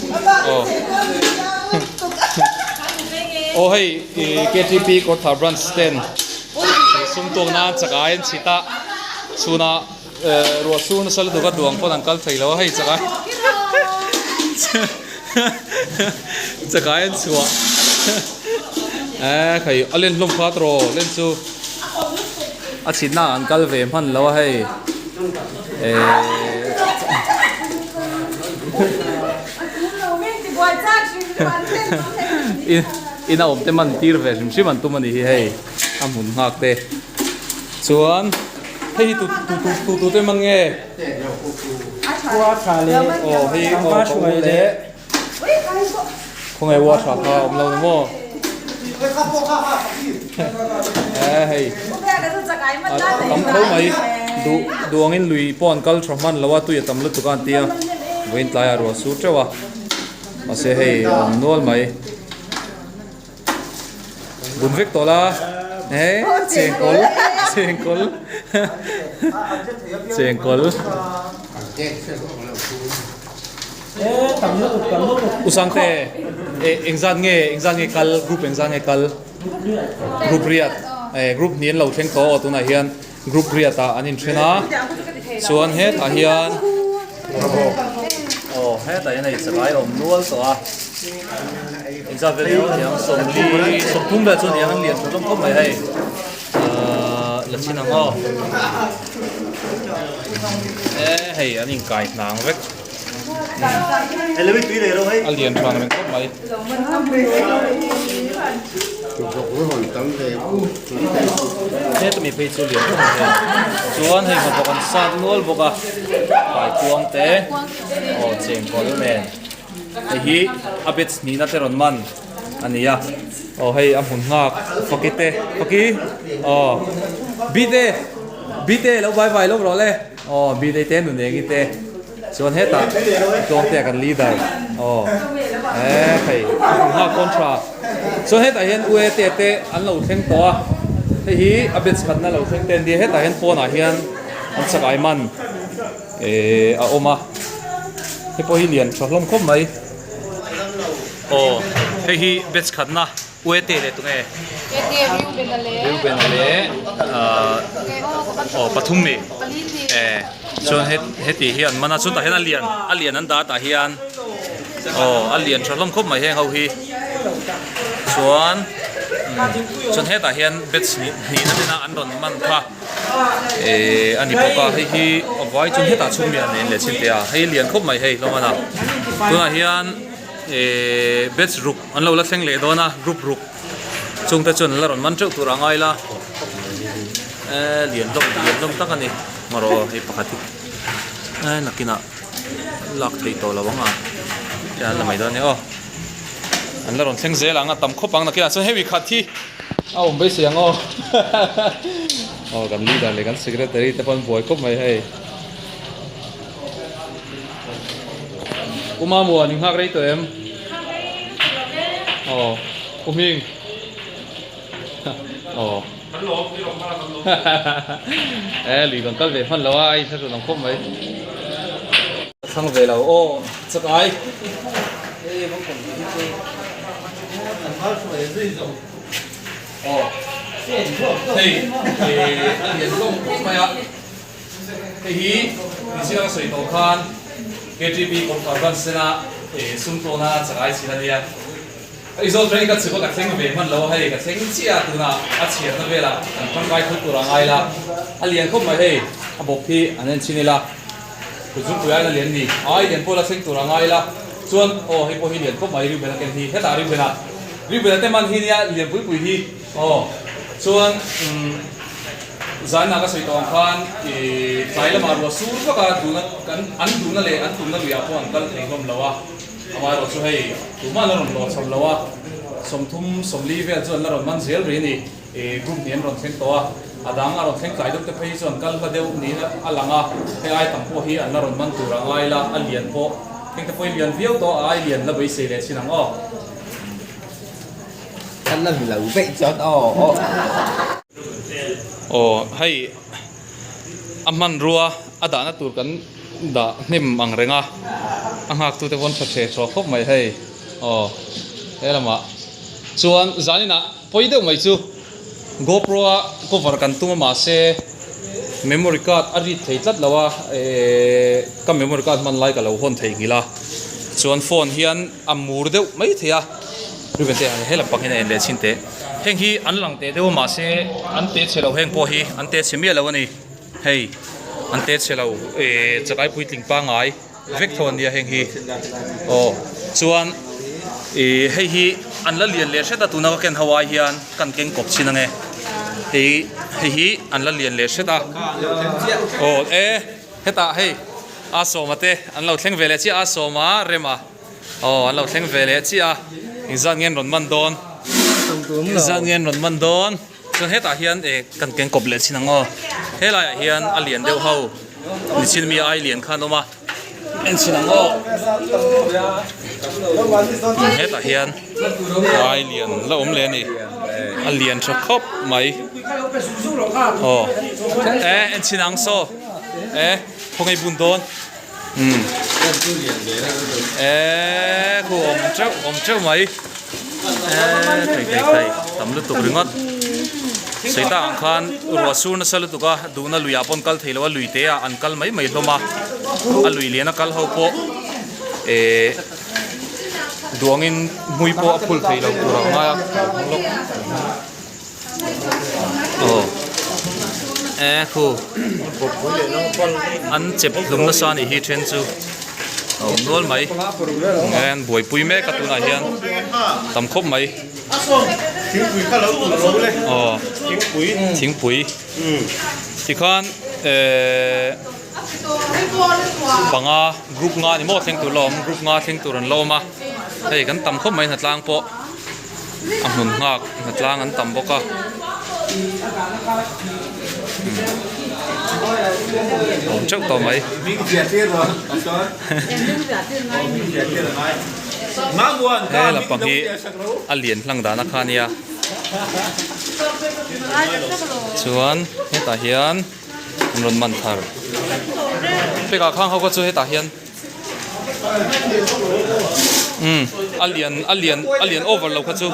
Aw. Aw hei KTP Kawrthah branch ten sum tuak nan chak ai an chhit a chhunah ruah sur nasa lutuk a duang pawn an kal thei lo a hei chak ai chak ai an chhuah e khai a len hlawm kha tawh len chu a chhitna ah an kal ve hman lo a hei. In a awm te man tir ve hrim hrim an tum a ni hi hei a hmun nghak te chuan hei hi tu tu tu tu te man nge aw hei aw ka u leh khawnge water kha a awm lo ni maw e hei a tam tho mai duh duh angin lui pawh an kal tha hman lo a tui a tam lutuk a an tia vawiin tlaiah ruah a sur teuh a mahse hei a awm nual mai bun vek tawh la e chengkawl chengkawl chengkawl. Usangte engzat nge engzat nge kal group engzat nge kal group riat eh group hnih an lo thleng tawh aw tunah hian group riat ah an inthen a chuan hetah hian aw hetah hian hei chakai a awm nual tawh a engzat vel nge awm ang sawmli sawmthum vel chu a ni ang an lian tha hlawm khawp mai hei ahh la chhin ang aw e hei an inkai hnang vek. A lian tha reng khawp mai. Heta mi phei chu lian khawp mai hei. Chuan hei hnathawk an sat nual bawk a. Kaikuang te aw chengkawl nen. Hei hi a batch hnihna te rawn man a ni a. Aw hei a hmun nghak Faki te Faki aw Bite Bite lo vai vai lawk rawh le. Aw Bite te nun engi te. Chuan hetah tlawmte kan leader aw e hei a hmu nghak pawn tha chuan hetah hian u e te te an lo thleng tawh a hei hi a batch khatna lo thleng te an nia hetah hian pawnah hian an chakai man eh a awm a hei pawh hi lian tha hlawm khawp mai aw hei hi batch khatna. Uete leh tunge? Uete Reuben-a leh Reuben-a leh aw pathum mi eh chuan heti hi an man a chutah hian a lian a lian an dah tah hian aw a lian tha hlawm khawp mai heng ho hi chuan chuan hetah hian batch hnihna tena an rawn man kha eh a ni bawk a hei hi a vai chuan hetah chhung mi an en leh chin teh a hei lian khawp mai hei hlawm a na tunah hian eh batch ruk An lo la thleng leh dawn a, group ruk chungte chuan an la rawn man teuh tur a ngai la. Eee lian hlawm lian hlawm tak a ni. Marawh hei pakhat hi eee nakinah lak theih tawh lo ang a, hei an la mai dawn a ni aw. An la rawn thleng zel ang a tam khawp ang nakinah chuan hemi khat hi a awm beisei ang aw. Aw kan leader leh kan secretary te pawh an buai khawp mai hei. U Mamuan i nghak rei tawh em? Aw U Hming Aw E lui kan kal ve hman lo a a inhre hran ang khawp mai. Ka thlang ve lo aw chak ai. Aw hei a lian hlawm khawp mai a. Hei hi Mizoram a sawi tawh khan KTP kawngkhar ban sena sum tawna chakai chhin a nia. Aizawl train ka chhuk a ka thleng ve hman lo a hei ka thleng chiah a tunah a chhiarna velah kan tangkai thut tur a ngai la. A lian khawp mai hei a bawp hi an en chhin ila kut zungpui aiin a lian ni. Ai lian pawh la thleng tur a ngai la chuan aw hei pawh hi lian khawp mai Reuben a ken hi hetah Reuben a Reuben a te man hi nia lian pui pui hi aw chuan umm. Zaina ka sawi tawh ang khan ih tlai lamah ruah sur vak a duhna kan an duhna leh an tumna luiah pawh an kal thei hlawm lo a, amaherawh chu hei tumah an la rawn hlawh chho lo a, 30 40 vel chu an la rawn man zel rih a ni, ih group hnih an rawn thleng tawh a, a dang a rawn thleng tlai deuh te phei hi chu an kal hla deuh niin a lang a, hei ai tam pawh hi an la rawn man tur a ngai la, a lian pawh heng te pawh hi lian viau tawh a ai lian la beisei leh chin ang aw. An la ni lo veih chuan aw aw. Aw hei a hmanrua a dahna tur kan dah hnem ang reng a a nghak tute pawn tha ṭhe ṭhaw khawp mai hei aw he lamah chuan zaninah pawi deuh mai chu GoPro a cover kan tum a mahse memory card a read thei tlat lo a ehh ka memory card hman lai ka lo hawn thei nghilh a chuan phone hian a mur deuh mai thei a Ruben te he lampang hian a en leh chhin teh heng hi an lang teh deuh a mahse an te chhe lo heng pawh hi an te chhe miah lo a ni hei an te chhe lo ehh chakai puitling pangngai vek tho an nia heng hi aw chuan ih hei hi an la lian leh hret a tuna ka ken ho ai hian kan keng kawp chhin ange hei hei hi an la lian leh hret a aw e hetah hei a sawma te an lo thleng ve leh chiah a sawma rema aw an lo thleng ve leh chiah a engzat nge an rawn man dawn engzat nge an rawn man dawn. Chuan hetah hian eh kan keng kawp leh chin ang aw helai ah hian a lian deuh ho nichin mi ai lian khan awm a en chhin ang aw hetah hian ai lian la awm leh a ni a lian tha khawp mai aw eh en chhin ang saw eh khawnge bun dawn umm eh khu awm teuh awm teuh mai eh thei thei thei tam lutuk ringawt sawi tak ang khan ruah sur nasa lutuk a duhna luiah pawn kal thei lo a lui te ah an kal mai mai hlawm a a lui lian a kal ho pawh eh duangin hmui pawh a phul thei lo tur ang ngai a Aw e khu an chep hlum nasa a nih hi then chu a awm nual mai an buaipui mek a tunah hian tam khawp mai aw thingpui tikhan ehh panga group nga ni maw thleng tur la awm group nga thleng tur an la awm a hei kan tam khawp mai hnatlang pawh. a hmun nghak hnatlang an tam bawk a awm teuh tawh mai he lampang hi a lian hlang dan a kha ania chuan hetah hian an rawn man thar pekah khang ho kha chu hetah hian. Umm a lian a lian a lian over lo kha chu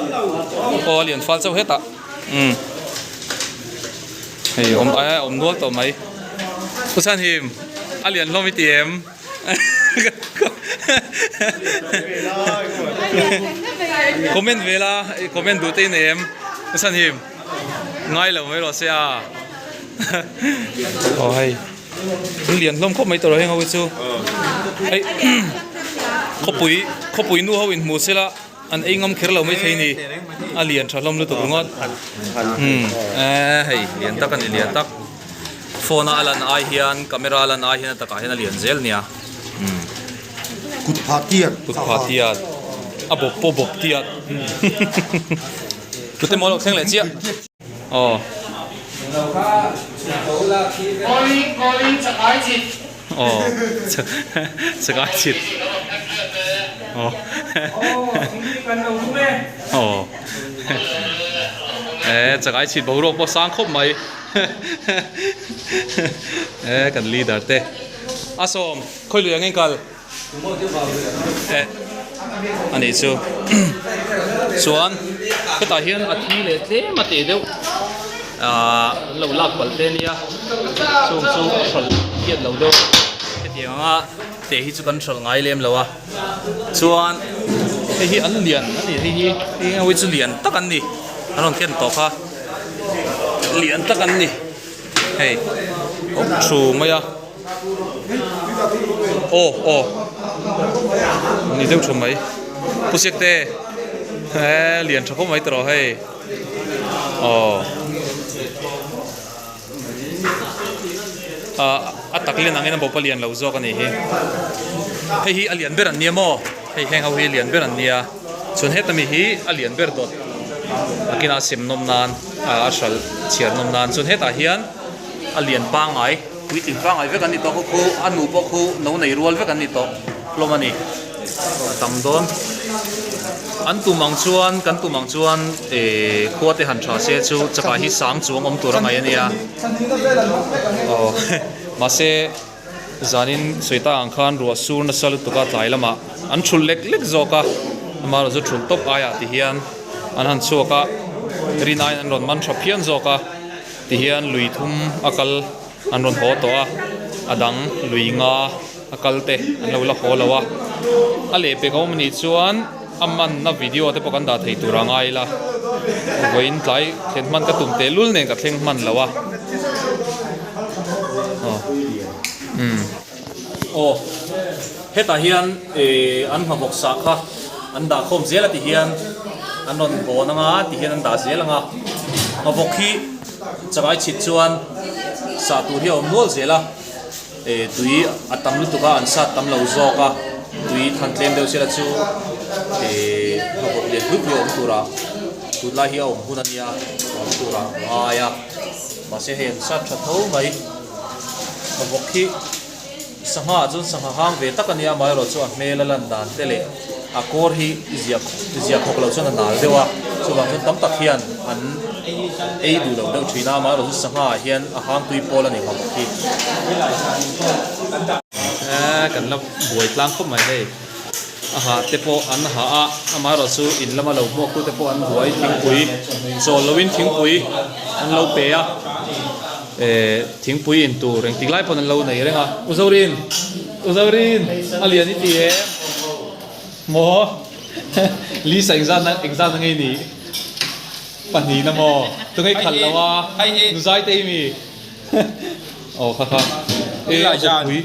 aw a lian fal chauh hetah umm hei awm a awm nual tawh mai u chhanhim a lian hlawm i ti em comment ve la comment duh te i nei em u chhanhim ngai lo mai rawh se a aw hei. Thil lian hlawm khawp mai tawh lo heng ho hi chu hei khawpui khawpui nu ho in hmu sela an ei ngam kher lo mai thei ni a lian tha hlawm lutuk ringawt umm eee hei lian tak a ni lian tak phone a a lan ai hian camera a lan ai hian a takah hian a lian zel nia umm kut phah tiat kut phah tiat a bawp pawh bawp tiat tute maw lo thleng leh chiah. Aw. Aw. Chakai chit. Aw. Aw. Eh chakai chit boruak pawh sang khawp mai. Eh kan leader te. A sawm khawi lui ang in kal. Eh a nih chu chuan hetah hian a thi leh tlem a tih deuh ahh an lo lak palh te ania chung chu a hralh hiat lo deuh hetiang anga teh hi chu kan hralh ngai lem lo a chuan hei hi an lian a ni hei hi hei hi chu lian tak an ni an rawn ken tawh kha lian tak an ni hei awm thu mai a. Aw aw ni deuh tha mai pu siak te he lian tha khawp mai tawh hei aw ah a tak lian ang in a bawp a lian lo zawk a nih hi hei hi a lian ber an nia maw hei heng ho hi lian ber an nia chuan heta mi hi a lian ber dawt a kinah sem nawm nan ah a hralh chhiar nawm nan chuan hetah hian a lian pangngai. Puitling pangngai vek an ni tawh khu a nu pawh khu no nei rual vek an ni tawh hlawm a ni a tam dawn an tum ang chuan kan tum ang chuan ehh khua te han tha se chu chakah hi sang chuang awm tur a ngaih a nia aw mahse. Zanin sawi tak ang khan ruah sur nasa lutuk a tlai lamah an thulh lek lek zawk a, amaherawhchu thulh tawp aiah ti hian an han chhuak a, rin aiin an rawn man tha phian zawk a, ti hian lui thum a kal an rawn haw tawh a, a dang lui nga a kal te an lo la haw lo a, a lehpek a awm anih chuan a manna video te pawh kan dah thei tur a ngai ila, vawiin tlai thlen hman ka tum tehlul nen ka thleng hman lo a. Umm aw hetah hian ihh an hmabawk sah kha an dah khawm zel a ti hian an rawn hawn anga ti hian an dah zel anga hmabawk hi chakai chhit chuan sah tur hi a awm nual zel a eh tui a tam lutuk a an sat tam lo zawk a tui than tlem deuh sela chu eh hmabawk lian pui pui a awm tur a tunlai hi a awm hun a nia a awm tur a ngai a. Mahse hei an sat tha tho mai. Vawk hi sangha ah chuan sangha hang ve tak a nia amaherawhchu a hmel a lan dan te leh a kawr hi ziah ziah khawk loh chuan a nal deuh a chuvang chuan tam tak hian an ei duh loh deuh thin a amaherawhchu sangha ah hian a hang tui pawl a ni nghawk hi. Eee kan la buai tlang khawp mai hei. A ha te pawh an ha a, amaherawhchu in lama lo hmuak tute pawh an buai thingpui chawl loin thingpui an lo pe a, eh thingpui in tur engtik lai pawn an lo nei reng a, U Zorin, U Zorin a lian i ti em? Maw? Lisa engzatna engzatna nge i nih? Pahnihna maw? Tunge i khalh lo a? Nuzai te i mi? Aw kha kha e a bawkpui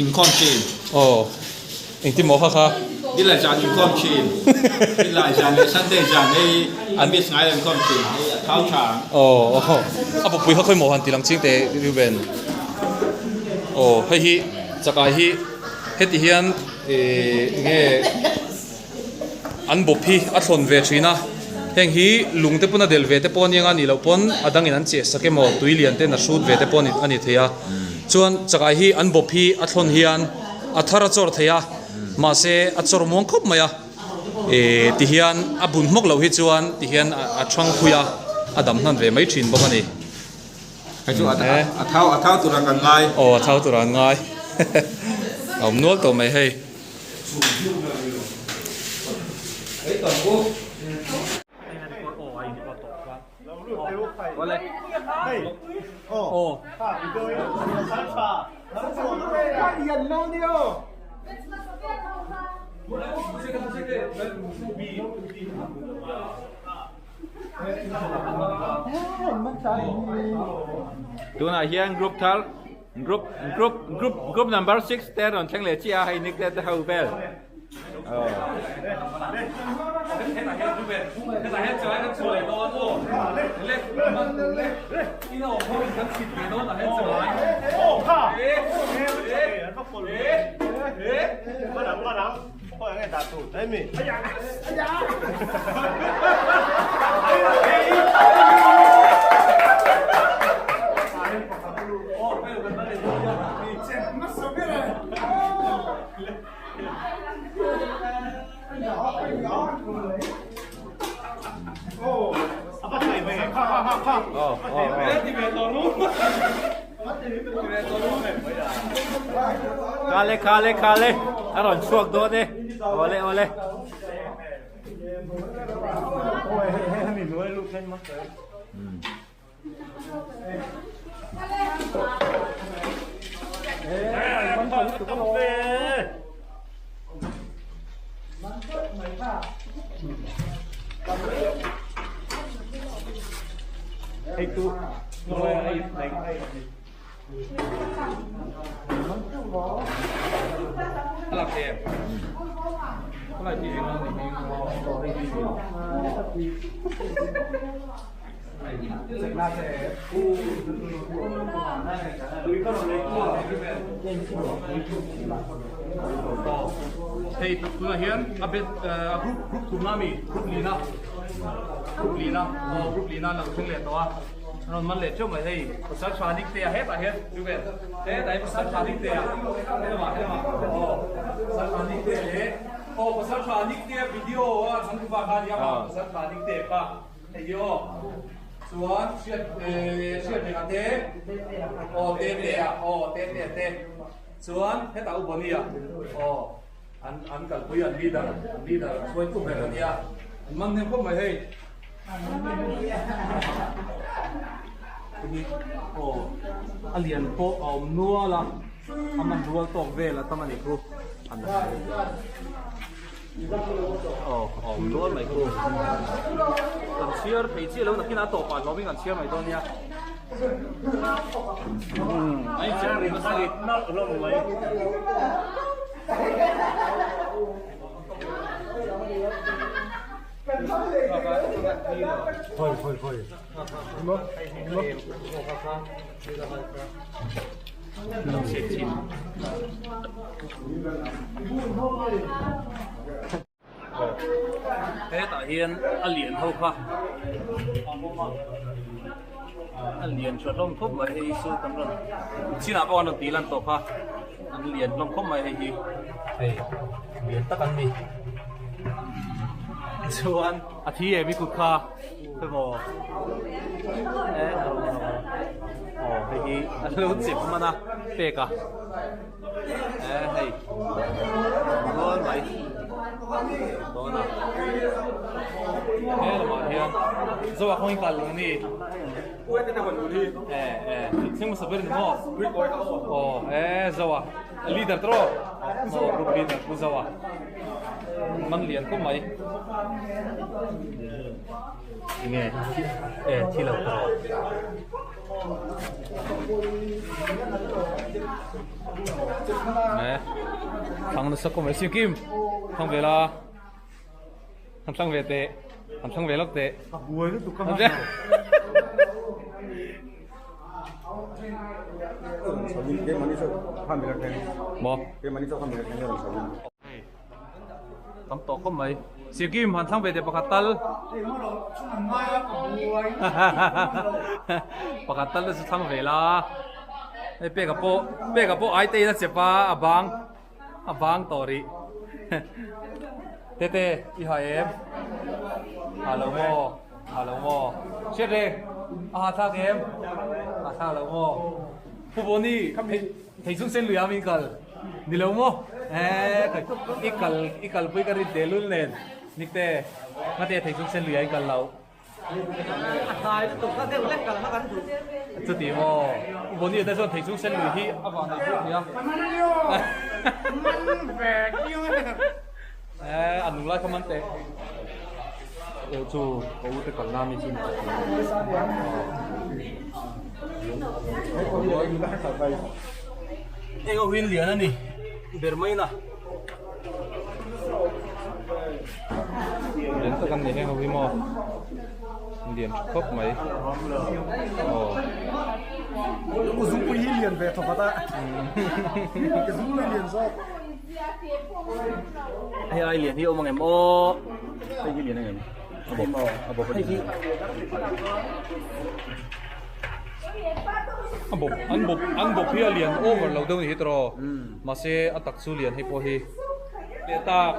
inkhawm thin aw engtin maw kha kha Nilai zan inkhawm thin Nilai zan leh Sunday zan hei an miss ngai lo inkhawm thin hei a thau tha ang aw aw a bawkpui kha khawi maw han ti lang ching teh Reuben aw hei hi chakai hi heti hian eh enge An bawp hi a thlawn ve thin a, heng hi lung te pawn a delh ve te pawh a nia nih loh pawn a dangin an cheh sak emaw tui lian ten a hrut ve te pawh a ni thei a. Chuan chakai hi an bawp hi a thlawn hian a thar a chawr thei a, mahse a chawr muang khawp mai a, eh ti hian a bun hmawk loh hi chuan ti hian a thang phui a, a dam hnan ve mai thin bawk a ni. Hei chu a thau a thau tura kan ngai. Aw a thau tura an ngai. A awm nual tawh mai hei. Tunah hian group thar Group group group group number 6 te rawn thleng leh chiah a hei nik te te ho vel. Oh. Khale khale khale a rawn chhuak dawn e awle awle. Hei tunah hian a bet a group group thumna ami group lina group lina aw group lina an lo thleng leh tawh a an rawn man leh teuh mai hei pasal tha dik te a hetah hian chu vel hetah hian pasal tha dik te a helamah helamah aw pasal tha dik te leh aw pasal tha dik te video a changtupa kha a nia pasal tha dik te kha hei hi aw. Chuan hriat hriat reng a te aw te te a aw te te a te chuan hetah u Bonnie a aw an an kalpui an leader an leader an hruaitu ber a nia an man hnem khawp mai hei aw a lian pawh a awm nual a a man rual tawk vel a tam a nih khu an Aw a awm nual mai khu. Kan chhiar thei chiah lo nakin a tawpah hlawmin kan chhiar mai dawn nia. A inchep ri nasa ni. Hetah hian a lian ho kha a awm a, a lian tha hlawm khawp mai hei chu kan rawn chinah pawh an rawn tih lan tawh kha an lian hlawm khawp mai hei hi hei lian tak an ni chuan a thi em i kut kha emaw e aw hei hi a lo chep hman a pek a e hei rual mai dawn a he lamah hian zoah kawng in kal lung ni e e thing hmasa ber ni maw aw e zoah leader tawh aw group leader pu zoah man lian khawp mai enge e thi lo ta rawh ne thlang nasa khawp mai Sikkim thlang ve la han thlang ve teh han thlang ve lawk teh a buai lutuk ka maw Tam tawh khawp mai. Sikkim han thlang ve teh pakhat tal. Pakhat tal te chu thlang ve la. Hei peka pawh peka pawh ai te in a chep a a bang a bang tawh rih. Tete i ha em? Ha lo maw? Ha lo maw? Hriat reng a ha thlak em? Ha thlak lo maw? Pu Boni thei chung sen lui a min kal. Ni lo maw? Eee i kal i kalpui ka rin tehlul nen Nikte ngate thei chung sen lui ah i kal lo. A hnai lutuk kha deuh lek kal kha kan duh. Chuti maw? U Bonnie te chuan thei chung sen lui hi a vah nei bawk nia. Man ve kiang e. Eee a nung lai kha man teh. Eh chu ka u te kal na mi chu ni Eng a huin lian a ni ber mai na lian tak an ni heng ho hi maw lian tha khawp mai aw U zungpui hi lian ve thawkhat a ka zungpui lian zawk. Hei ai lian hi a awm ang em aw hei hi lian ang em a bawp a bawp a lian a bawp an bawp an bawp hi a lian over lo deuh ni hi tawh mahse a tak chu lian hei pawh hi leh tak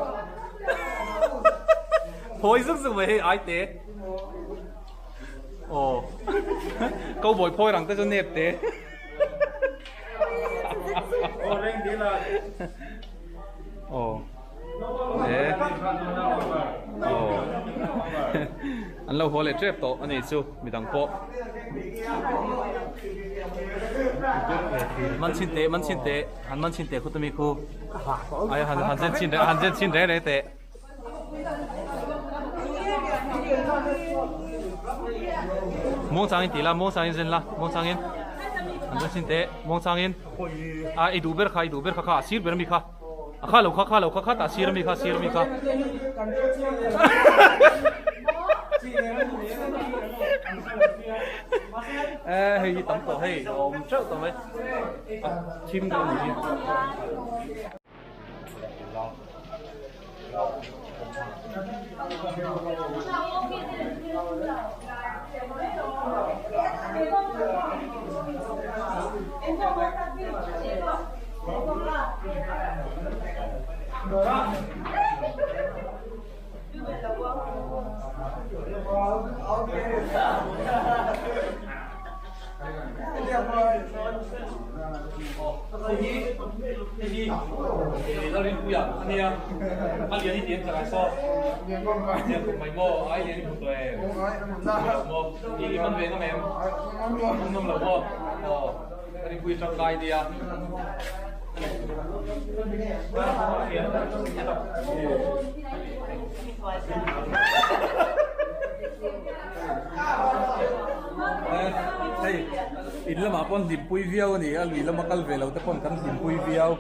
phawi zuk zuk mai hei ai te aw cowboy phawi rang te chu nep te. An lo haw leh tep tawh a nih chu midang pawh. Man chhin teh man chhin teh han man chhin teh khu tumi khu ai han han zen chhin han zen chhin reng reng teh. Muangchangin ti la, muangchangin zen la, muangchangin an zen chhin teh, muangchangin a i duh ber kha, i duh ber kha kha a sir ber ami kha, a kha lo kha kha lo kha kha tah sir ami kha sir ami kha. E hei hi tam tawh hei a awm teuh tawh mai, a thim deuh a nih hi. Hei hi hei hi Lalrinpuia a nia, a lian i ti em chakai saw? Lian khawp mai maw, ai lian i hmu tawh em? Hmu lo maw? I man ve ngam em? Man ngam lo maw? Aw, Rinpuia tangkai a nia. Hei in lamah pawn hlimpui viau a ni a lui lama kal ve lo te pawn kan hlimpui viau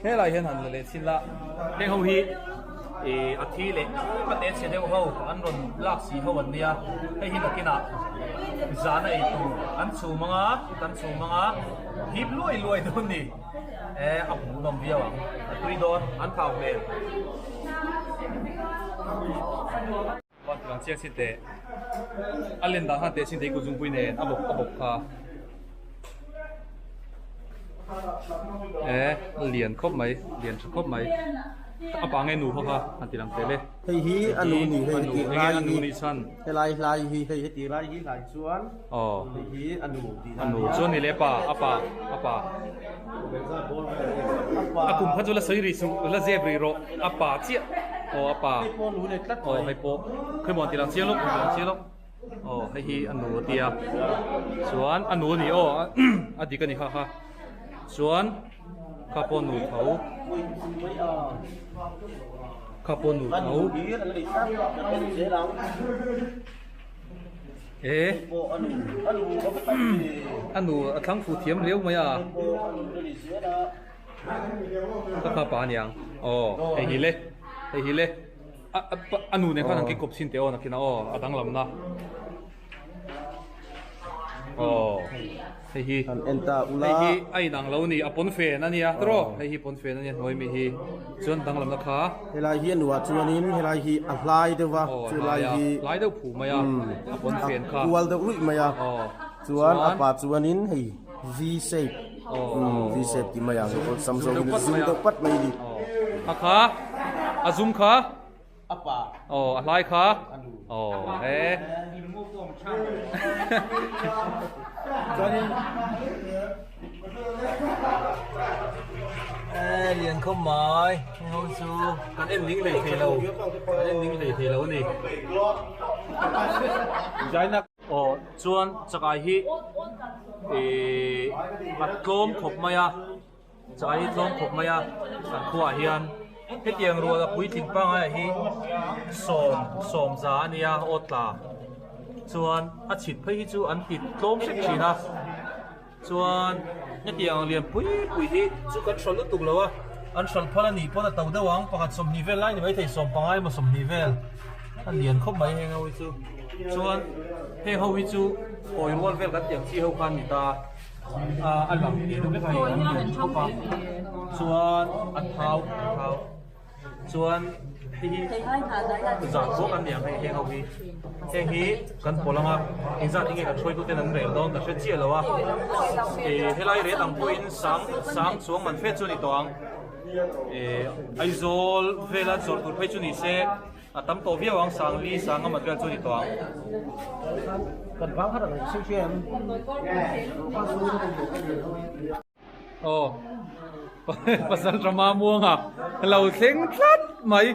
helai hian han la leh chin la heng ho hi ih a thi leh a te chhe deuh ho an rawn lak si ho an nia hei hi nakinah zan a ei tur an chhum ang a kan chhum ang a hip luai luai dawn ni e a hmuhnawm viau ang a tui dawn an thau hmel. Van ti lang chiang chin teh a len dan khan teh chin thei kut zungpui nen a bawk a bawk kha e a lian khawp mai lian tha khawp mai a pa nge nu ho kha han ti lang teh le hei hi a nu ni hei heti lai a nu ni chhan helai hlai hi hei heti lai hi hlai chuan aw hei hi a nu tih a nu chuan ni le pa a pa a pa a kum kha chu la sawi rih suh la zep rih rawh a pa chiah aw a pa aw hei pawh khawimaw an ti lang chiang lawk an ti lang chiang lawk aw hei hi a nu a tia chuan a nu a ni aw a dik a ni kha kha chuan kha pawh nu tho kha pawh nu tho. E a nu a thlang fuh thiam riau mai a ka kha pa aniang aw hei hi le hei hi le a a nu nen khan an kekawp chhin teh aw nakin ah aw a danglam na aw hei hi Kan en ta ula. Hei hi a inang lo ni, a pawn fen a nia tawrh hei hi pawn fen a nia hnuai mi hi chuan danglam na kha. Helai hi a nuah chuanin helai hi a hlai deuh va, chu lai hi hlai deuh phu mai a, a pawn fen kha. A kual deuh ruih mai a, chuan a pa chuanin hei V shape, V shape tih mai ang awlsam zawkin zum deuh pat mai a ni. Kha kha a zum kha. A pa. Aw a hlai kha. Aw he. Chuanin E lian khawp mai hei ho chu kan en ning hlei thei lo kan en ning hlei thei lo a ni. Aw chuan chakai hi ih a tlawm khawp mai a. Chai hi tlawm khawp mai a, kan khuaah hian hetiang rual a puitling pangai hi sawm sawm za a nia aw tla chuan a chhit phei hi chu an ti tlawm hrep thin a chuan hetiang lian pui pui hi chu kan hrawlh lutuk lo a an hrawlh phal a nih pawn a to deuh ang pakhat 20 vel lai ni maithei 15 emaw 20 vel a lian khawp mai heng ho hi chu chuan heng ho hi chu kawi rual vel kan tih ang chi ho khan ni ta. a lang tih deuh vek a hei an lian khawp a chuan a thau a thau chuan hei hi zan pawh kan ni ang hei heng ho hi heng hi kan pawlh ang a engzat enge kan hruaitu ten an rel dawn ka hre chiah lo a ih helai ret ang pawhin sang sang chuang man fe chu a ni tawh ang ih Aizawl vela chawlh tur phei chu ni se. A tam tawh viau ang, Sangli, Sanga mat vel chu a ni tawh ang. Kan vang khat ang hriam hriam. Aw, Pasal Rama Muanga lo thleng tlat mai.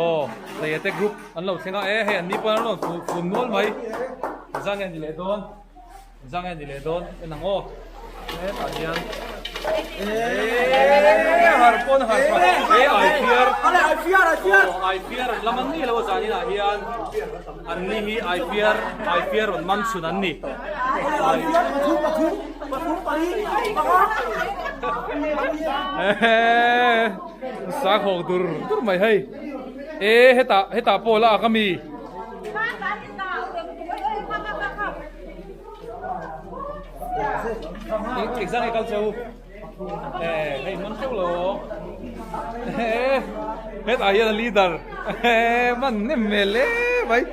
Aw, Hleia te group an lo thleng a, e hei an ni pawh an rawn fun nual mai. Zang nge ni leh dawn? Zang nge ni leh dawn en ang aw hetah hian eee har pawn har pa e ai phiar ai phiar ai phiar aw ai phiar an la man ngei lo a zan inah hian an ni hi ai phiar ai phiar rawn man chhun an ni ai phiar pathum pathum pathum pali panga eee sakhawk dur dur mai hei e hetah hetah pawh la ak ami. Exam nge kal cheu eh hei man teuh lo eh hetah hian a leader eh man nem hmel hle mai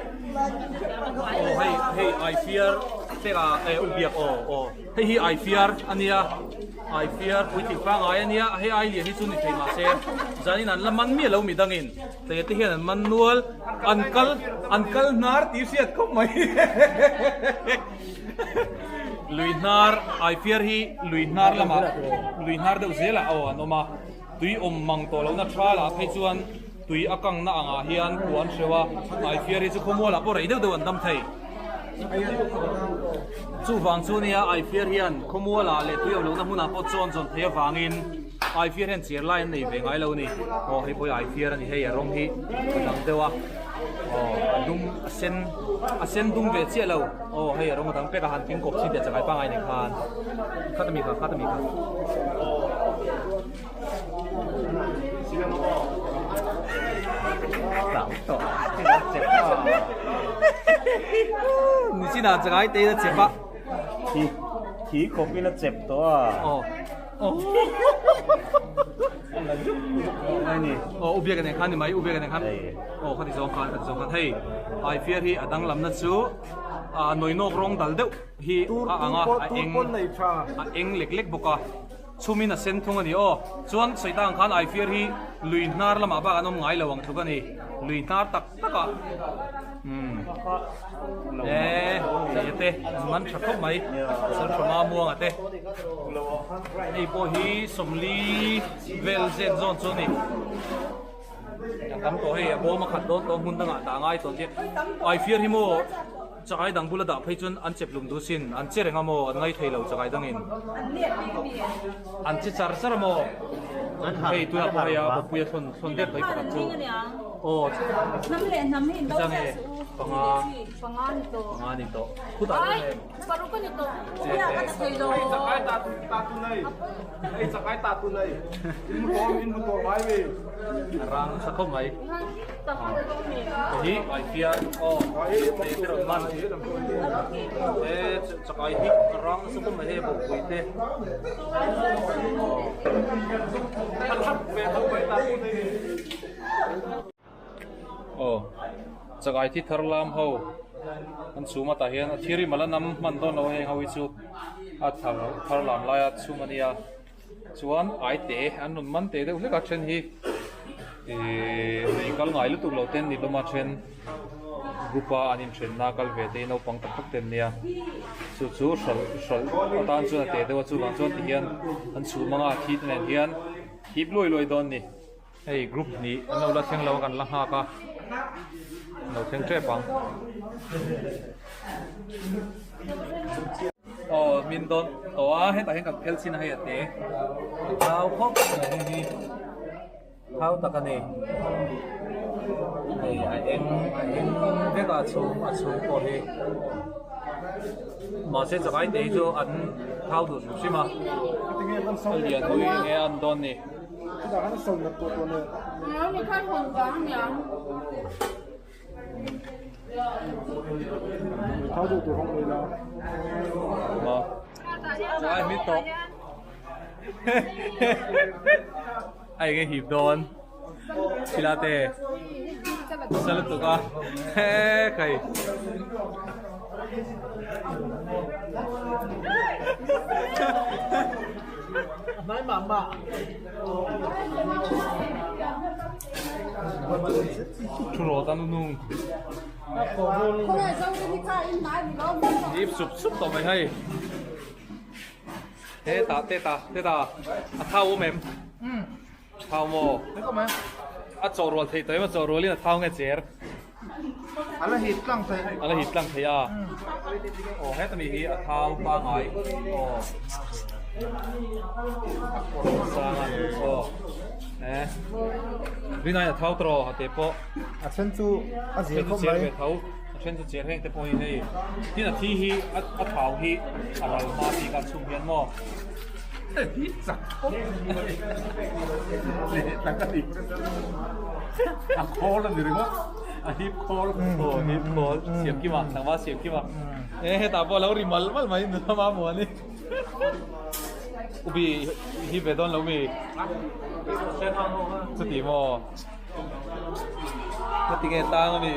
aw hei hei ai fiar te ah eh u biak aw aw hei hi ai fiar a nia. Aifiar puitling pangai a nia, hei ai lian hi chu ni thei mahse zanin an la man miah lo midangin tle te hian an man nual, an kal an kal hnar tih hriat khawp mai. Lui hnar Aifiar hi lui hnar lamah lui hnar deuh zelah aw an awm a, tui awm mang tawh lohna tha lah phei chuan tui a kangna angah hian kua an hreuh a, Aifiar hi chu khawmualah pawh rei deuh deuh an dam thei. Chuvang chu nia Aifiar hian khawmualah leh tui awm lohna hmunah pawh chawn zawn thei avangin Aifiar hian chiar lai an nei ve ngai lo a ni. Aw hei pawh hi Aifiar a ni hei a rawng hi a dang deuh a, aw a dum a sen a sen dum ve chiah lo. Aw hei a rawng a dang pek a han thing kawp chin teh chakai pangai nen khan khat ami kha khat ami kha. Nichinah chakai te in a chep a. Thi thi khawp in a chep tawh a. Aw. Aw u biak nen khan ni mai u biak nen khan aw khati zawng khan khati zawng khan hei aifiar hi a danglamna chu a nawinawk rawng dal deuh hi a ang a a eng a eng lek lek bawk a chhumin a sen thung a ni aw chuan sawi tak ang khan aifiar hi lui hnar lamah bak an awm ngai lo ang tluk a ni lui hnar tak tak ah umm e hei te an man tha khawp mai salthawma muanga te hei pawh hi sawmli vel zet zawn chu a ni. A tam tawh hei a bawm a khat dawn tawh hmun dangah dah ngai tawh tia aifiar hi maw chakai dang bula dah phei chuan an chep lum duh sin an che reng a maw an ngai thei lo chakai dangin an che char char a maw hei tunah pawh hei a bawpui a thlawn thlawn der tawh hi pakhat chu aw chang e panga panga ni tawh khutah chuan em Rang nasa khawp mai. Hi ai fiar aw te te rawn man e chakai hi rang nasa khawp mai hei bawkpui te aw chakai thi thar lam ho an chhum a tah hian a thir hi mala nam hman dawn lo a heng ho hi chu a thar thar lam laia chhum a nia chuan ai te an rawn man teh deuh hlek a then hi ihh lui kal ngai lutuk lo ten ni hlawm a then group a an inthenna kal ve te hi naupang tak tak te an nia chu chu hralh hralh atan chuan a teh deuh a chuvang chuan tihian an chhum anga a thi te nen hian hip luai luai dawn a ni. Hei group hnih an lo la thleng lo a kan la nghak a an lo thleng tep ang. Aw min dawn tawh a hetah hian kan phel chin a hei a te a thau khawp mai hei hi thau tak a ni hei a eng a eng vek a chhung a chhung pawh hi mahse chakai te hi chu an thau duh hrim hrim a a lian ui nge an dawn ni. A enge hip dawn thila te nasa lutuk a hekai. Thu rawt a nunung hip sup sup tawh mai hei hetah tetah tetah a thau awm em thau maw a chawh rual theih tawh em a chawh rualin a thau nge cher A la hit tlang thei. A la hit tlang thei a. Aw heta mi hi a thau pangai. Aw. Sanga. Aw. Eh. Rinai a thau tawh a te pawh. A then chu a zir khawp mai. Ve tho. A then chu cher heng te pawh hi hei. Tin a thi hi a thau hi a ral hma bik a chhum hian maw. Hi chak khawp. Leh tak a ni. A khawl a ni ringawt. A hip khawl. Aw hip khawl. Siam kim a, tlangval siam kim a. E hetah pawh a lo ri mal mal mai nula ma muan i. Ubi hi ve dawn lo mi. Chuti maw. Ka ti nge tang a mi.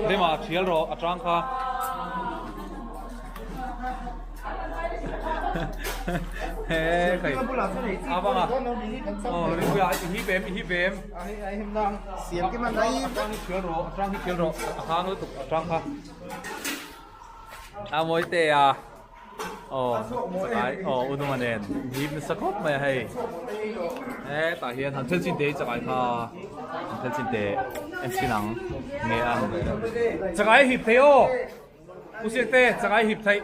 Rema thial rawh a tang kha. He khai. A bang a. Oh rinpuia i hi bem i hi bem. Siam kim a nai. A tang hi thial rawh a tang hi thial rawh a hang lutuk a tang kha. A mawi te a. Aw chakai aw u nunga nen hip nasa khawp mai a hei. Hetah hian han thil chin te hi chakai kha han thil chin te en chhin ang nge ang. Chakai hip thei aw. U siak te chakai hip theih.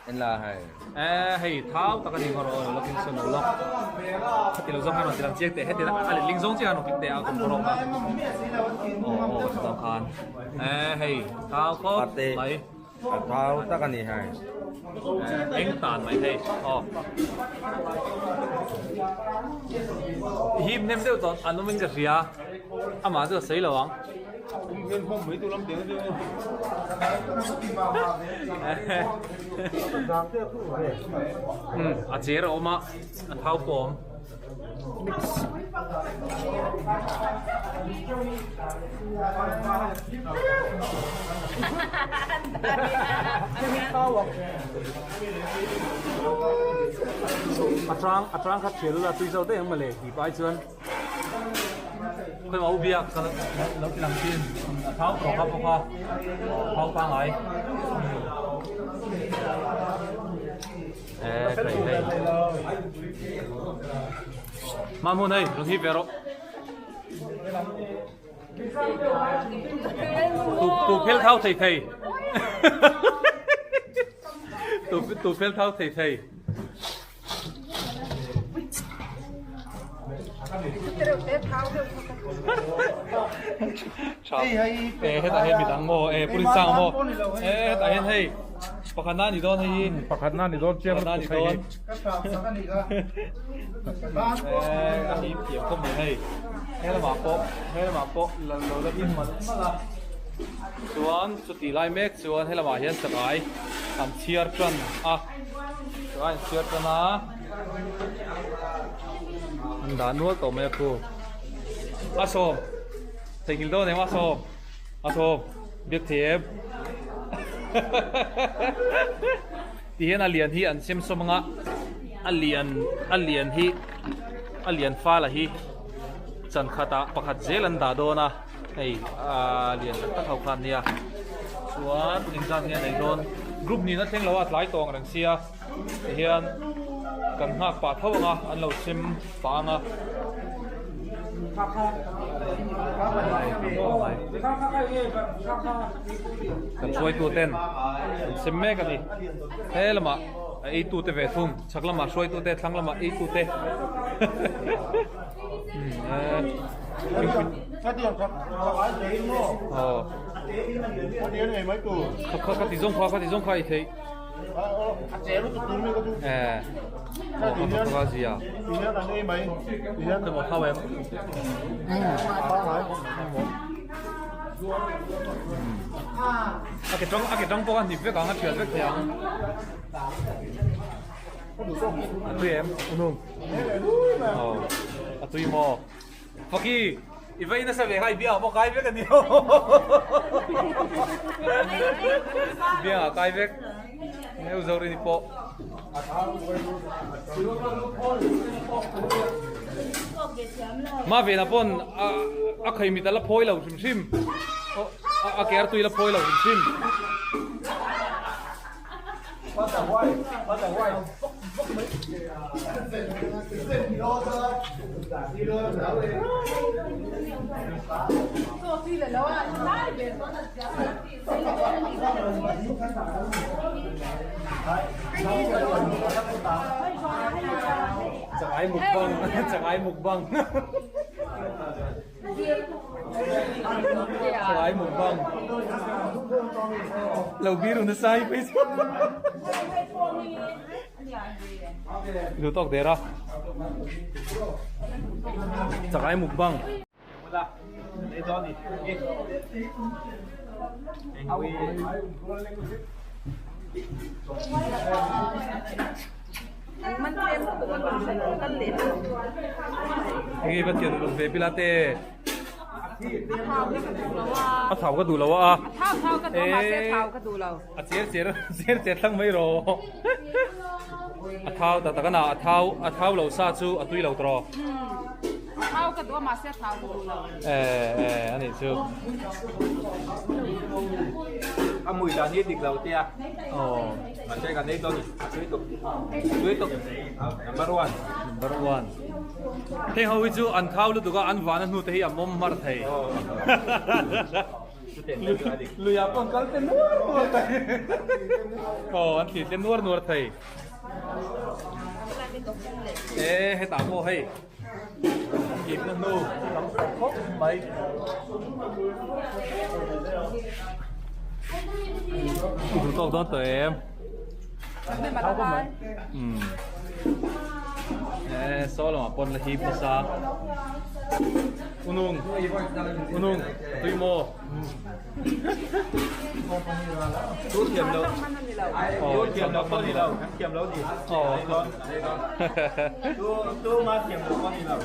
En la hei. E hei thau tak a ni ngawr aw lo king sawn lo lawk. Khati lo zawng hian rawn ti lang chiang teh heti a letling zawng chiah hian rawn kik teh a kum rawk a. Aw aw chutah khan e hei thau khawp mai. A thau tak a ni hei. Eng tan mai hei aw. Hip hnem deuh tawh an awm in ka hria amah chu a sawi lo ang. Umm a cher a awm a a thau pawh a awm. A tang a tang kha thial ula tui zo daih ang mawle tih pai chuan khawi mah u biak ka lo ti lang thin a thau tawh kha bawk a thau pangai. E kai hei Mahmun hei rawn hip ve rawh Tu tu phel thau thei thei Tu tu phel thau thei thei E hetah hian midang maw e police sang maw e hetah hian hei pakhat na ni dawn hei hi pakhat na ni dawn chiang pakhat na ni dawn e a him thiam khawp mai hei he lamah pawh he lamah pawh lo la him malh malh a chuan chuti lai mek chuan he lamah hian chakai an chhiar tan a chakai an chhiar tan a an dah nual tawh mai a khu a sawm theihnghilh dawn em a sawm a sawm biak thei em ti hian a lian hi an sem sawm anga a lian a lian hi a lian fal a hi chan khatah pakhat zel an dah dawn a. Hei a lian tak tak ho kha an nia chuan engzat nge a nei dawn group nin a thleng lo a a tlai tawng reng sia tihian kan nghak pah tho ang a an lo sem pah ang a. Kan hruaitu ten an sem mek a ni he lamah a eitu te ve thung chhak lamah hruaitu te thlang lamah eitu te. Khati zawng kha khati zawng kha i theih aw kha kha zia emaw thau em a ke tang a ke tang pawh a hnip vek ang a thiat vek thei ang a tui em Aw a tui maw Faki i vei nasa ve kha i biangah pawh kai vek a ni i biangah kai vek neu zo rini pawh ma vena pawn a khaih mit a la phawi lo hrim hrim a ke ar tui la phawi lo hrim hrim. Chakai mukbang chakai mukbang Chakai mukbang Lo biru nasa hi phei chu Lu tawk der a Chakai mukbang Enge va thian uluk ve pila te A thau ka duh lo a A cher cher cher cher thlang mai rawh A thau tak tak a na a thau a thau lo sa chu a tui lo tawh. Thau ka duh a mahse thau ka duh lo. Eh eh anih chu. A mui dan hi dik lo tia. Aw. Mahse kan ei dawn ni. A tui tuk. Tui tuk. Number one. Number one. Heng ho hi chu an khau lutuk a an vana hnu te hi a mawm mar thei. Luiah pawh an kal te nuar nuar thei. Aw an thli te nuar nuar thei. E hetah pawh hei hipna hnu tam tawh khawp mai. I duh tawk dawn tawh em? Umm e saw lamah pawn la hip nasa. Unung unung tui maw? Tu thiam lo. Tu thiam lo pawh ni lo. Kan thiam lo ni. Tu tu ma thiam lo pawh ni lo.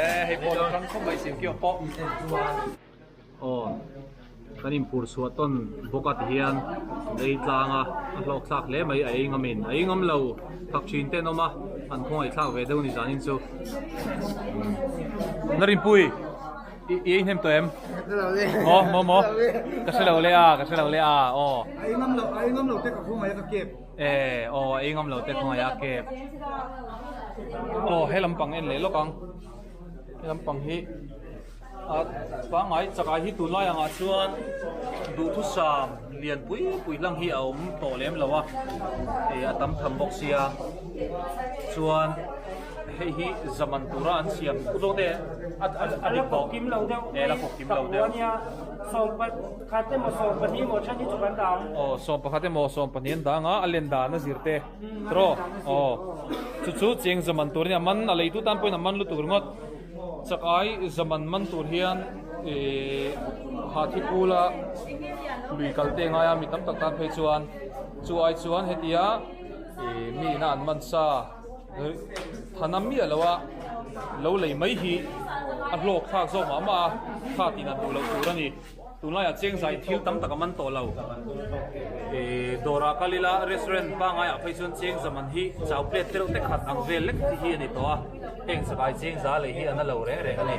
E hei pawh la hrang khawp mai sim kio pawh. Aw kan inphur chhuah tawn bawk a ti hian lei tlang a a hlawk thlak hle mai a ei ngam in a ei ngam lo thak thin te an awm a an khawngaih thlak ve deuh ni zanin chu. Narinpui. I ei hnem tawh em? Maw maw maw ka hre lo le a ka hre lo le a aw. A ei ngam lo a ei ngam lo te ka khawngaih a ka kep. E aw a ei ngam lo te khawngaih a kep. Aw he lampang en leh lawk ang. He lampang hi a pangngai chakai hi tunlai angah chuan duhthusam lian pui pui hlang hi a awm tawh lem lo a e a tam tham bawk sia chuan Hei hi zaman tura an siam zawk te a a dik tawh. Kim lo deuh. E la kawp kim lo deuh. Ania 11 emaw 12 emaw then hi chu kan dang. Aw 11 emaw 12 an dang a a len dan a zir te. Tro. Aw chu chu cheng zaman tur ania man a leitu tan pawhin a man lutuk ringawt. Chakai zaman man tur hian ih hathi pula lui kal te ngai a mi tam tak tan phei chuan chu ai chuan hetia ih mi ina an man sa. Thana miah lo a lo lei mai hi a hlawk thlak zawk mah mah a, kha tih dan duh loh tur a ni. Tunlaiah cheng zai thil tam tak a man tawh lo. Ih dawrah kal ila restaurant pangaiah phei chuan cheng zaman hi chau plate te reuh te khat ang vel lek te hi a ni tawh a, heng chakai cheng za lei hi a na lo reng reng a ni.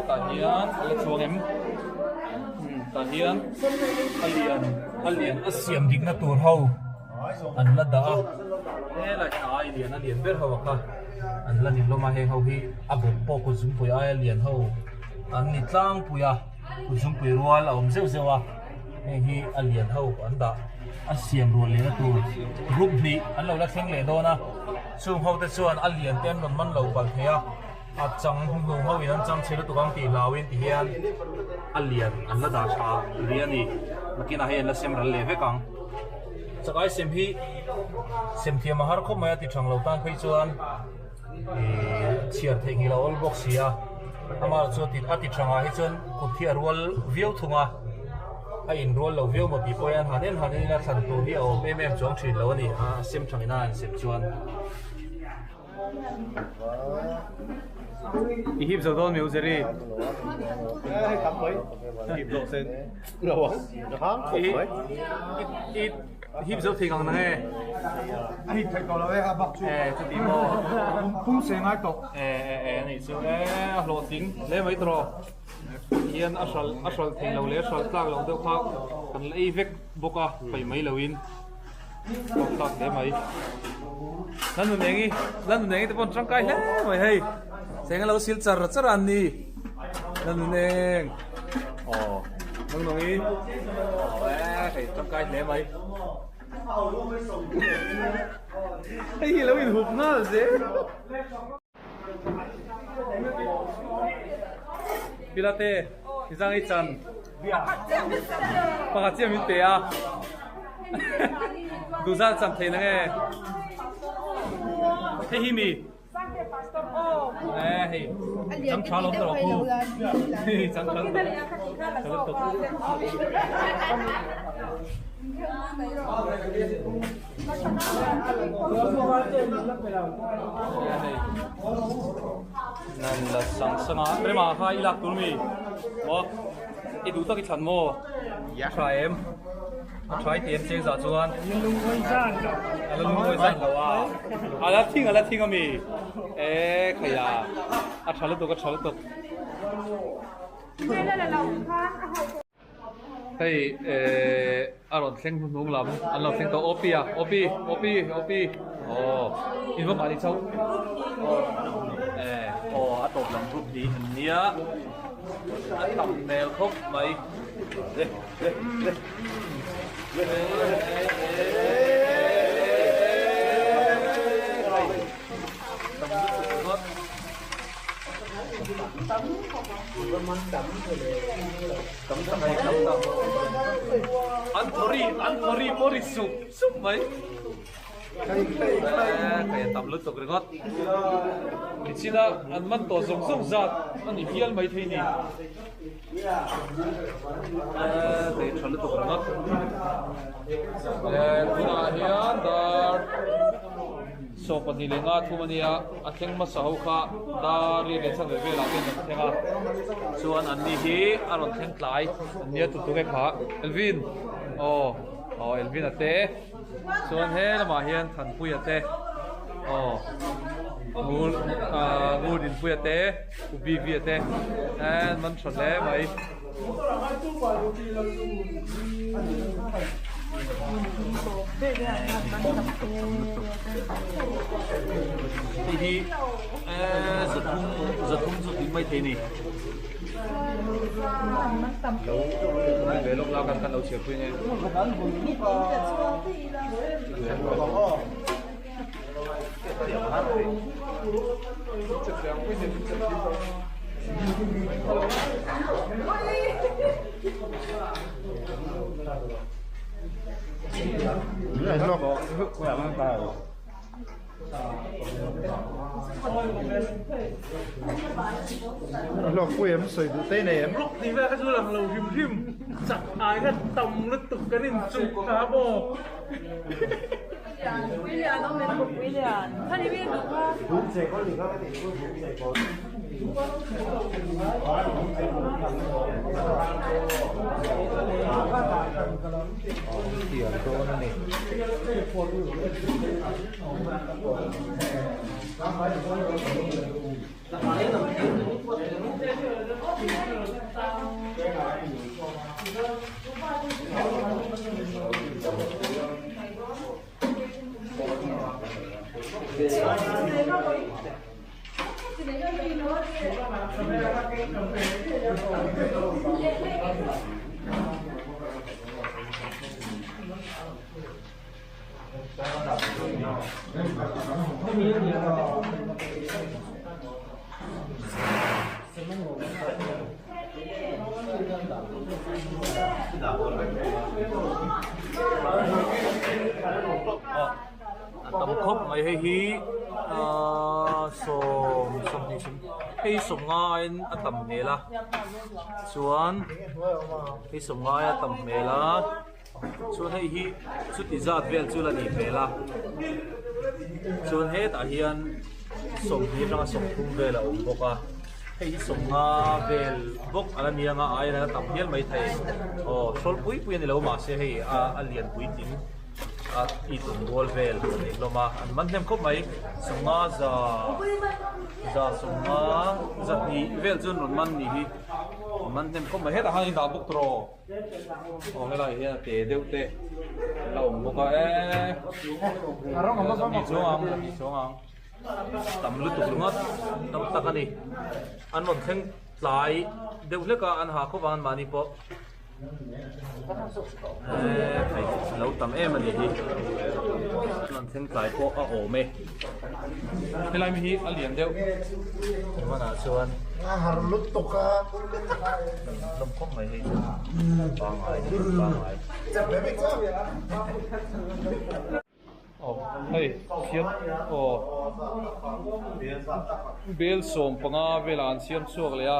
Tah hian a la chuang em tah hian a lian a lian a siam dikna tur ho an la dah a helai ai lian a lian ber ho a kha an la ni hlawm a heng ho hi a bawp pawh kut zungpui aia lian ho an ni tlangpui a kut zungpui rual a awm zeuh zeuh a heng hi a lian ho an dah a siam rual lehna tur group hnih an lo la thleng leh dawn a chung ho te chuan a lian te an rawn man lo palh thei a. A chang hnuhnung ho in an chang chhe lutuk ang tih hlau in ti hian a lian an la dah tha rih a ni. Nakinah hei an la sem ral leh vek ang. Chakai sem hi sem thiam a har khawp mai a ti thang lo tan phei chuan ih chhiar theih nghilh a awl bawk si a. Amah chu a ti thangah hi chuan kut hi a rual viau thung a, a inrual lo viau maw tih pawh hian han en han en ila thlan tur hi a awm em em chuang thin lo a ni a sem thangin a han sem chuan. I hip zo dawn mi u Jerry. Hei tam mai. Hip lo sen. Lo ang. Hang khawp mai. I hip zo thei ngang nang e. A hip thei tawh lo e a bak chu. E chuti maw. Pum se ngai tawh. E e e ani chu e a hlawhtling hle mai tawh. Hian a hral a hral thei lo leh a hral tlak lo deuh kha kan la ei vek bawk a pai mai lo in. Hlawk tlak hle mai. Lalnunengi Lalnunengi te pawh an tangkai hle mai hei. Cheng a lo sil char char a an ni. Lalnuneng. Aw Nungnungi. Aw e hei tangkai hle mai. Hei hi lo inhup nghal zel. Pilate nizang i chan pakhat chiah min pe a duhzat chan thei nang e hei hi mi e hei chang tha lawm tawh khu hei chang tha lawm tawh. Nan la sang sang a rema kha i lak tur mi maw i duh tak i thlan maw a tha em a tha i ti em cheng zah chuan a la lungawi zan lo a a la thing a la thing ami e khaia a tha lutuk a tha lutuk. Hei ehh a rawn thleng hnuhnung lam an lo thleng tawh Opi a Opi Opi Opi aw in va mahni chauh eh aw a tawp lam group hi an nia a tam hmel khawp mai. An thawri an thawri pawh ri sup sup mai hei a tam lutuk ringawt nichina an man tawh zawng zawng zat a ni hial mai thei ni hei tha lutuk ringawt tunah hian dar. 25 thum a nia, a thleng hmasa ho kha dar riat leh chak leh velah te an rawn thleng a, chuan an ni hi a rawn thleng tlai an nia tu tunge kha Elvin aw aw Elvin a te chuan he lamah hian Thanpuia te aw Ngur ah Ngurdinpuia te Ubivia te an man tha hle mai. Hei hi zathum zathum chu tih mai thei a ni. Lo ve lawk la kan kan lo chhiar pui nge. Hlawkpui em sawi duh te nei em? Ruk tih vel kha chu lang lo hrim hrim chak ai kha tam lutuk kan inchuk kha maw. A tam khawp mai hei hi ahh sawm sawmhnih sawm hei sawmngaiin a tam hmel a chuan hei sawmngai a tam hmel a. Chuan hei hi chuti zat vel chu la nih hmel a, chuan hetah hian 20 atanga 30 vel a awm bawk a, hei hi 50 vel bawk a la nia nga a aiin a la tam hial mai thei aw hrawl pui pui a ni lo mahse hei a a lian puitling a i tum rual vel a ni hlawm a, an man hnem khawp mai 50 za za 50 zahnih vel chu an rawn man nih hi an man hnem khawp mai hetah khan a indah bawk tawh aw. Aw helai hian a te deuh te a awm bawk a eee ni chuang ang ni chuang ang tam lutuk ringawt tam tak a ni an rawn thleng tlai deuh hlek a an ha khawp ang an mahni pawh eee hei lo tam em a ni hi an rawn thleng tlai pawh a awm e helai mi hi a lian deuh hmanah chuan a har lutuk a. Hlawm khawp mai hei chu pangai pangai. Aw hei khian aw bel 15 velah an siam chhuak leh a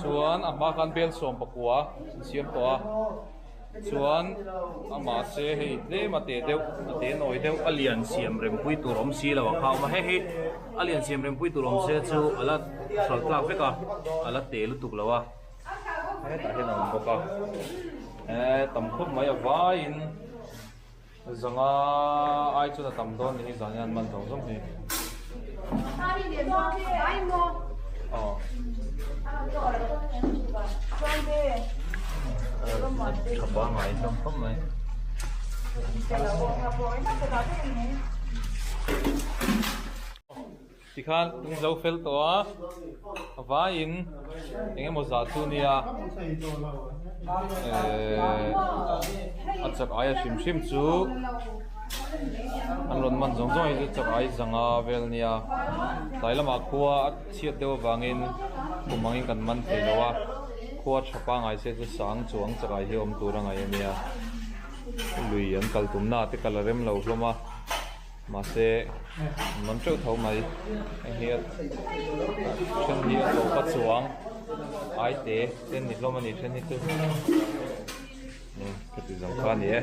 chuan a hma khan bel 19 an siam tawh a. Chuan amah se hei tlem a te deuh a te nawi deuh a lian siam rem pui tur awm si lo a kha awm a hei hi a lian siam rem pui tur awm se chu a la hralh tlak vek a a la te lutuk lo a hetah hian a awm bawk a eh tam khawp mai a vaiin Zanga ai chuan a tam dawn ni hi zan hian man zawng zawng hi. Aw. Tha pangai hlawm khawp mai. Tikhan tung zo fel tawh a, a vaiin eng emaw zah chu nia ehh a chak aia hrim hrim chu an rawn man zawng zawng hi chu chak ai zanga vel nia tlai lamah khua a chhiat deuh avangin kum angin kan man thei lo a khua tha pangai se chu sang chuang chak ai hi awm tur a ngaih a nia lui an kal tumna te kal a rem lo hlawm a. Mahse an man teuh tho mai heng hi a then hi a tawp a chuang ai te te ni hlawm a ni then hi chu ka ti zawng kha a ni e.